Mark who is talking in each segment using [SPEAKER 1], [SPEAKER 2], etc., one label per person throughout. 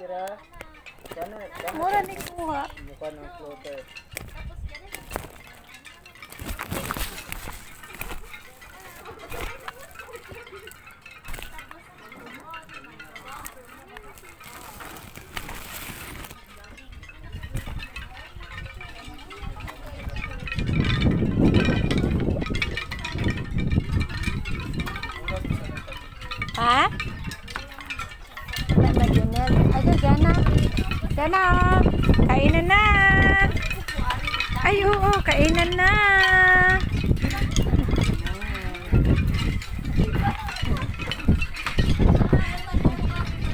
[SPEAKER 1] Dira. Kana, kana.
[SPEAKER 2] Mura ni kuha.
[SPEAKER 1] Mukha ng floater.
[SPEAKER 2] Ha? Wala ba, Junel? Ay, Jana. Jana, oh. Kainan na. Ay, oo, kainan na.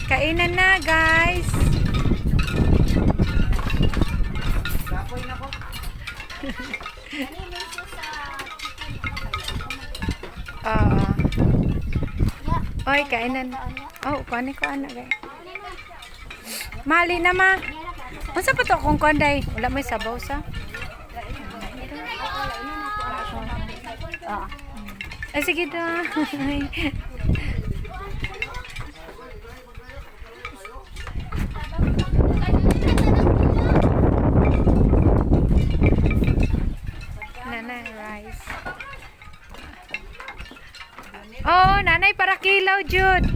[SPEAKER 2] Kainan na, guys.
[SPEAKER 1] Kapoy na ko.
[SPEAKER 2] Oo. Oy, kainan. Oh, kuan ko ana gay. Mali na ma. Unsa pa to kung kuan day? Wala may sabaw sa. Ay, sige da. Nanay, rice. Oh, nanay, para kilaw, Jude.